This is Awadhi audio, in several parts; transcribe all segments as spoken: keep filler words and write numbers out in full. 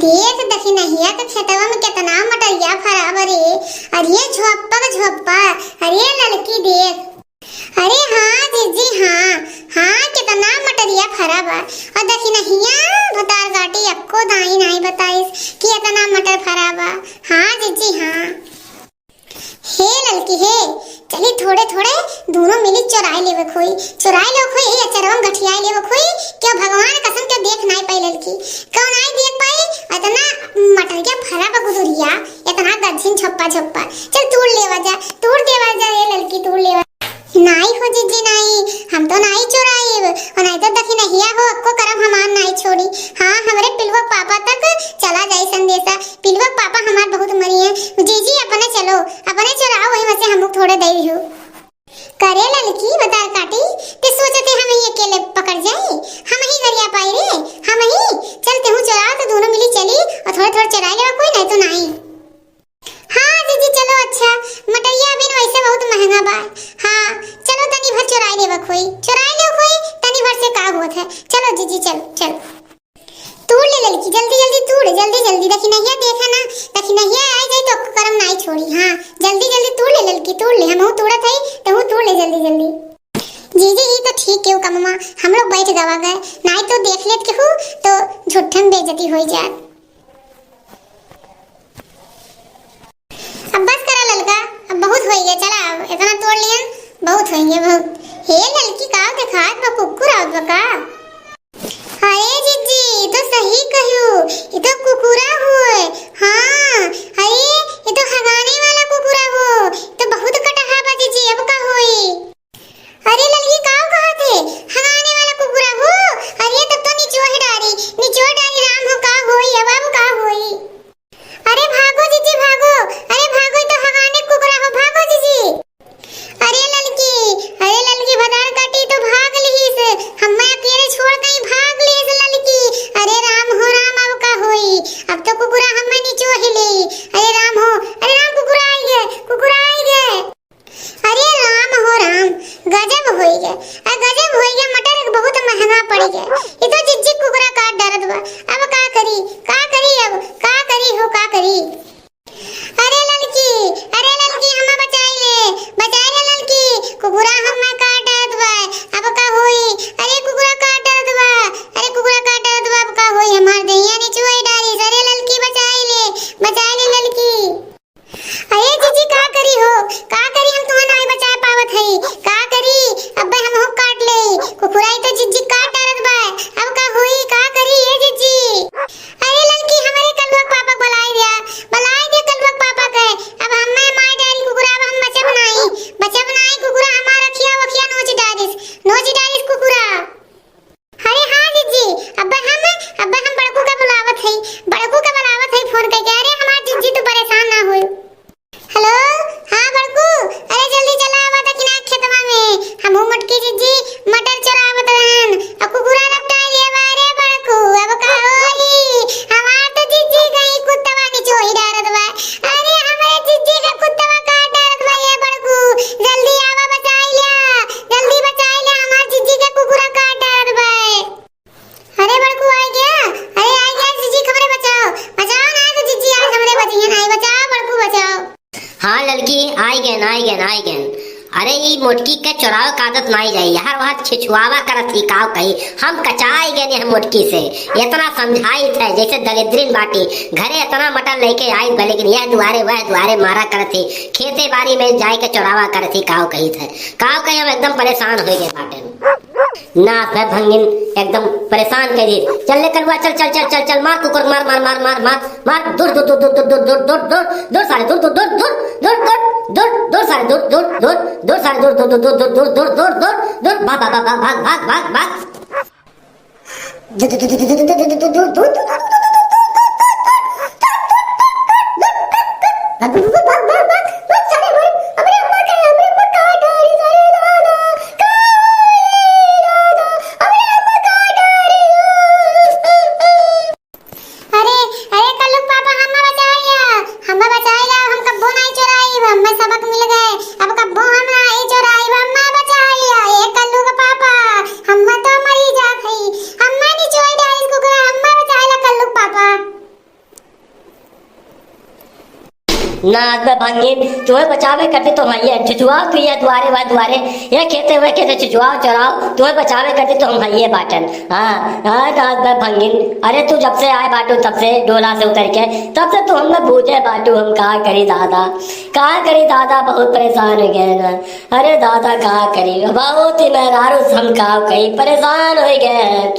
देख दखिनहिया के खेतवा में केतना मटरिया फरा बा रे। अरे झोप्पा के झोप्पा। अरे ललकी देख। अरे हाँ जिज्जी हाँ, हाँ केतना मटरिया फरा बा। और दखिनहिया भतार काटी एक्को दाई नाई बताइस कि एतना मटर फरा बा। हाँ जिज्जी हाँ। हे ललकी हे, चली थोड़े थोड़े दुनो मिली चोराई लेवे खोई, चोराई लेवे खोई, यही अचरवा में गठियाई लेवे खोई, क्यों भगवान कसम क्यों देख नाई पाई ललकी, क्यों नाई देख पाई, इतना मटरिया फरा बा गुदुरिया, इतना गज्जिन झप्पा झप्पा, चल तूड़ लेवा जा, तूड़ देवा जा, ए ललकी तूड़ लेवा। नाई हो जिज्जी नाई, हम तो नाई चोराइब, और नाई तो दखिनहिया हो, अक्को करम हमार नाई छोड़ी। हाँ, हमरे पिलुआ पापा तक चला जाई संदेशा, पिलुआ पापा हमार बहुत मरी हैं। जिज्जी अपने चलो, अपने चोराओ, वही में से हमको थोड़े दे दियो। करे ललकी बतार काटी, ते सोचते हम ही अकेले पकड़ जाई, हम ही गरिया पाई रे, हम ही। चल तेहू चोराओ तो दोनों मिली चली और थोड़े थोड़े चोराई लेवा कोई, नाई तो नाई। हाँ जिज्जी चलो, अच्छा मटरिया अभी वैसे बहुत महंगा बा। हाँ चलो तनी भर चोराई लेवा खोई, चोराई लेवा खोई, तनी भर से का होत है। चलो जिज्जी चल चल। तूड़ ले ललकी, जल्दी जल्दी तूड़, जल्दी जल्दी, दखिनहिया देखा ना, दखिनहिया आई जाई तो करम नाई छोड़ी। हाँ जल्दी जल्दी तूड़ ले ललकी, तूड़ ले, हमहू तूड़त हई, तहू तूड़ ले जल्दी जल्दी। जिज्जी ई तो ठीक केहू कमवा, हम लोग बैठ गवा गए, नाई तो देख लेत केहू तो झूठन बेइज्जती होई जात। अब बस करा ललका, अब बहुत होई गया, चला अब इतना तोड़ लियन, बहुत होई गया बहुत। हे ललकी का देखात बा, कुकुर आवत बा का? अरे जिज्जी, ई तो सही कहियो, ई तो कुकुरा होय। हाँ, अरे ई तो हगाने वाला कुकुरा हो, ई तो बहुत कटहा बा जिज्जी, अब का होई? अरे ललकी का कहत है? हगाने वाला कुकुरा हो? अरे तब तो निचोह डारी, निचोह डारी राम हो, का होई अब, अब का होई? अरे भागो जिज्जी भागो, अरे भागो, ई तो हगाने कुकुरा हो, भागो जिज्जी। अरे ललकी, अरे ललकी भतार काटी तो भाग लिहिस, हम्मे अकेले छोड़ कहीं भाग लिहिस ललकी। अरे राम हो राम, अब का होई? अब तो कुकुरा हम्मे निचोह ले। अरे राम हो, अरे राम, कुकुरा आई गए, कुकुरा आई गए। अरे राम हो राम, गजब होई गए, आ गजब होई गए, मटर बहुत महंगा पड़ गए। ये तो जिज्जी कुकुरा काट डारत बा, अब का करी, का करी अब, का करी हो, का करी? अरे ललकी, अरे ललकी, हमें बचाई ले, बचाई ले ललकी, कुकुरा हमें काट डारत बा, अब का होई? अरे कुकुरा काट डारत बा, अरे कुकुरा काट डारत बा, अब का होई? हमार देहिया निचोह डारी, अरे ललकी बचाई ले, बचाई ले ललकी। अरे जिज्जी का करी हो, का करी, हम तुम्हें नाई बचा पावत हई, का करी, अब्बे हमहू काट ले, कुकुराई तो जिज्जी काट डारत बा, अब का होई, का करी ए जिज्जी? अरे ललकी हमरे कलुआ के पापा के बुलाई दिया, बुलाई दिया कलुआ के पापा के, अब हमें मार डारी कुकुरा, अब हम बचब नाई, बचब नाई कुकुरा, हमार अखिया वखिया नोच डारिस, नोच डारिस कुकुरा। अरे हाँ जिज्जी, अब्बे हम, अब्बे हम बड़कू के बुलावत हई, बड़कू के बुलावत हई फोन करके। अरे हमार जिज्जी तू परेशान ना होई। हेलो, हाँ बड़कू, अरे जल्दी चला आवा दखिना खेतवा में, हमहू मोटकी जिज्जी मटर चोरावत रहन, अब कुकुरा लपटाई ले बा। अरे बड़कू, अब का होई? हमार तो जिज्जी गई कुत्तवा निचोही डारत बा। अरे हमरे जिज्जी के कुत्तवा काट डारत बा ये बड़कू, जल्दी आवा बचाई ल्या, जल्दी बचाई ल्या, हमार जिज्जी के कुकुरा काट डारत बा। अरे बड़कू आई गया, अरे आई गया जिज्जी, हमरे बचाओ, बचाओ ना तो जिज्जी आज हमरे बचिए ना, बचाओ बड़कू बचाओ। हाँ ललकी, आई गए, आई गए, आई गए। अरे ई मोटकी के चोराव का आदत नाई जाई, यार वहाँ छिछुआवा करत ही काव कही, हम कचाई गए ने हम मोटकी से, इतना समझाई थे जैसे दलिद्रीन बाटी, घरे इतना मटन लेके आई बा, लेकिन यह दुआरे वह दुआरे मारा करत ही, खेते बारी में जाए के चोरावा करत ही काव कही थे, काव कही हम एकदम परेशान हो गए बाटे। नास भय भंगिन एकदम परेशान कर दी। चल ले कलुआ, चल, चल, चल, चल, चल, मार कुकुर, मार, मार, मार, मार, मार, मार, दूर, दूर, दूर, दूर, दूर, दूर, दूर, दूर, दूर, सारे, दूर, दूर, दूर, दूर, दूर, दूर, दूर, दूर, सारे, दूर, दूर, दूर, दूर, सारे, दूर, दूर, दूर, दूर, दूर, दूर, दूर, दूर, दूर, भाग, भाग, भाग। अरे, अरे, कल्लू के पापा, हम्मा बचाई ला, हम्मा बचाई ला, हम कब्बो नाई चोराइब, हम्मा सबक मिल गए, अब कब्बो हम नाई चोराइब, हम्मा बचाई ला, ए कल्लू के पापा, हम्मा तो मरी जात हई, हम्मा निचोई डालिस कुकुरा, हम्मा बचाई ला कल्लू के पापा। नाथ बे भंगिन, तुहे बचावे करती तो हम हइये, चुचुआव तू ये दुआरे, वह दुआरे, ये खेते, वह खेते, चुचुआव चराव, तुहे बचावे करती तो हम हइये बाटन। हाँ, हाँ, नाथ बे भंगिन, अरे तू जब से आए बाटू, तब से डोला से उतर के, तब से तू हमें बूझे बाटू, हम का करी दादा, का करी दादा, बहुत परेशान होइ गए ना। अरे दादा, का करी, बहुत ही मेहरारू से हम का कही, परेशान होइ गए।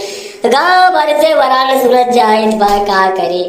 गाँव भर से वरान सुनत जाइत बा, का करी।